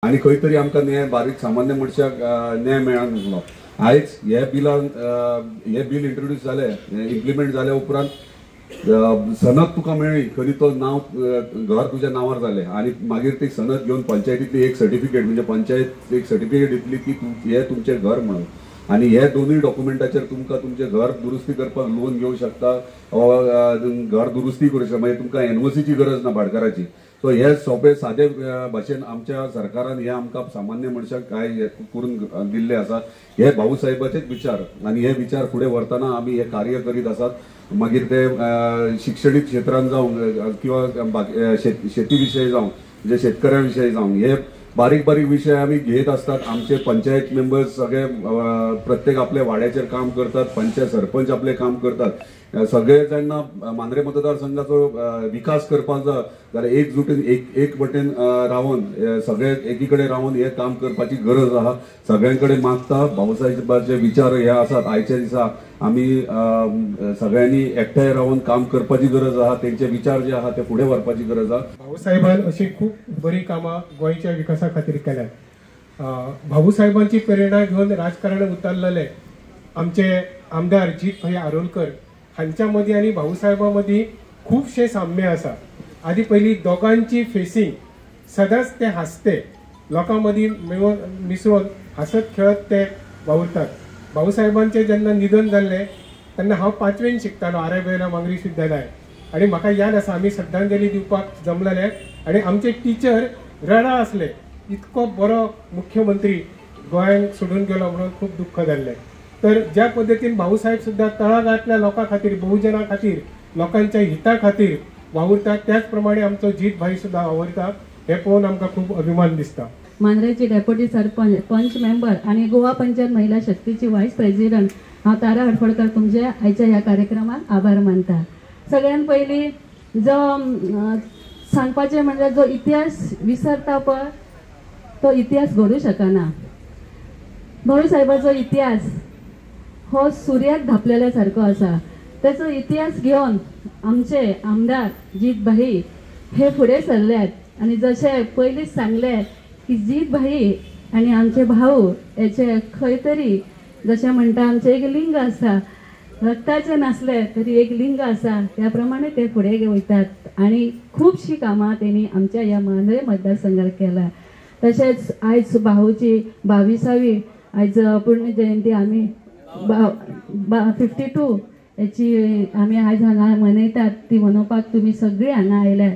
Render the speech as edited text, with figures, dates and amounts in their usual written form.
आनी खंय तरी आमकां न्याय बारीक सामान्य मनशाक न्याय मेळनासलो। आयज हे बिलान हे बील इंट्रोड्यूस जाले, इम्प्लिमेंट जाल्या उपरांत सनद तुका मेळ्ळी खरी, तो नांव घर तुज्या नांवार जालें आनी मागीर ती सनद घेवन पंचायतींतली एक सर्टिफिकेट, म्हणजे पंचायत एक सर्टिफिकेट दितली की हे तुमचें घर म्हणून, आनी हे दोनूय डॉक्युमेंटाचेर तुमकां तुमचें घर दुरुस्ती करपाक लोन घेवंक शकता वा घर दुरुस्ती करूं शकता, मागीर तुमकां एनओसीची गरज ना भाटकाराची। सो हे सोंपे सादे भाशेन आमच्या सरकारान हे आमकां सामान्य मनशाक काय करून दिल्ले आसा। हे भाऊसाहेबाचेच विचार आनी हे विचार फुडें व्हरतना आमी हे कार्य करीत आसात। मागीर ते शिक्षणीक क्षेत्रान जावं किंवा शेती विशय जावं, म्हणजे शेतकऱ्यां विशय जावं, हे बारीक बारीक विशय आमी घेत आसतात। आमचे पंचायत मेंबर्स सगळे प्रत्येक आपल्या वाड्याचेर काम करतात, पंचायत सरपंच आपले काम करतात, सगळे जेन्ना मांद्रे मतदारसंघाचो विकास करपाक जाय जाल्यार एकजुटीन एक वटेन रावन सगळे एकी कडेन रावन हे काम करपाची गरज आहा। सगळ्यां कडेन मागता भाऊसाहेबाचे विचार हे आसात। आयच्या दिसा आमी सगळ्यांनी एकठांय रावन काम करपाची गरज आहा, तेंचे विचार जे आहा ते फुडें व्हरपाची गरज आहा। भाऊसाहेबान अशी खूब बरी कामां गोंयच्या विकासा खातीर केल्यात। भाऊसाहेबांची प्रेरणा घेवन राजकारणात उतरलेले आमचे आमदार जीत भाई आरोलकर हांच्या मदीं आनी भाऊसाहेबां मदीं खुबशें साम्य आसा। आदी पयलीं दोगांची फेसिंग सदांच ते हांसते, लोकां मदीं मेळून मिसळून हांसत खेळत ते वावुरतात। भाऊसाहेबांचें जेन्ना निधन जाल्लें तेन्ना हांव 5वेन शिकतालो आर बेला मांगरीश विद्यालय, आनी म्हाका याद आसा आमी श्रद्धांजली दिवपाक जमलेले आनी आमचे टिचर रडा आसले, इतको बरो मुख्यमंत्री गोंयांत सोडून गेलो म्हणून खूब दुख्ख जाल्लें। तर ज्या पद्दतीन भाऊसाहेब सुद्दां तळागाळांतल्या लोकां खातीर, बहुजना खातीर, लोकांच्या हिता खातीर वावुरतात, त्याच प्रमाणे आमचो जीत भाई सुद्दां वावुरता हें पळोवन आमकां खूब अभिमान दिसता। मांद्रेची डेप्युटी सरपंच, पंच मेंबर आनी गोवा पंचायत महिला शक्तीची व्हायस प्रेसिडेंट हांव तारा हडफडकर तुमचे आयच्या ह्या कार्यक्रमाक आभार मानता। सगळ्यान पयलीं जो सांगपाचें म्हणजे जो इतिहास विसरता पळय तो इतिहास घडूं शकना। भाऊसाहेबाचो इतिहास हो सुर्याक धापलेल्या सारको आसा। तेचो इतिहास घेवन आमचे आमदार जीत भाई हे फुडें सरल्यात आनी जशें पयलींच सांगलें की जीत भाई आनी आमचे भाऊ हेचे खंय तरी जशें म्हणटा आमचें एक लिंग आसा, रक्ताचें नासलें तरी एक लिंग आसा, त्या प्रमाणे ते फुडें वयतात आनी खुबशीं कामां तेणी आमच्या ह्या मांद्रे मतदारसंघात केला। तशेंच आयज भाऊची 22वी आयज पूर्ण जयंती आमी 52 हेची आमी आयज हांगा मनयतात, ती मनोवपाक तुमी सगळीं हांगा आयल्यात।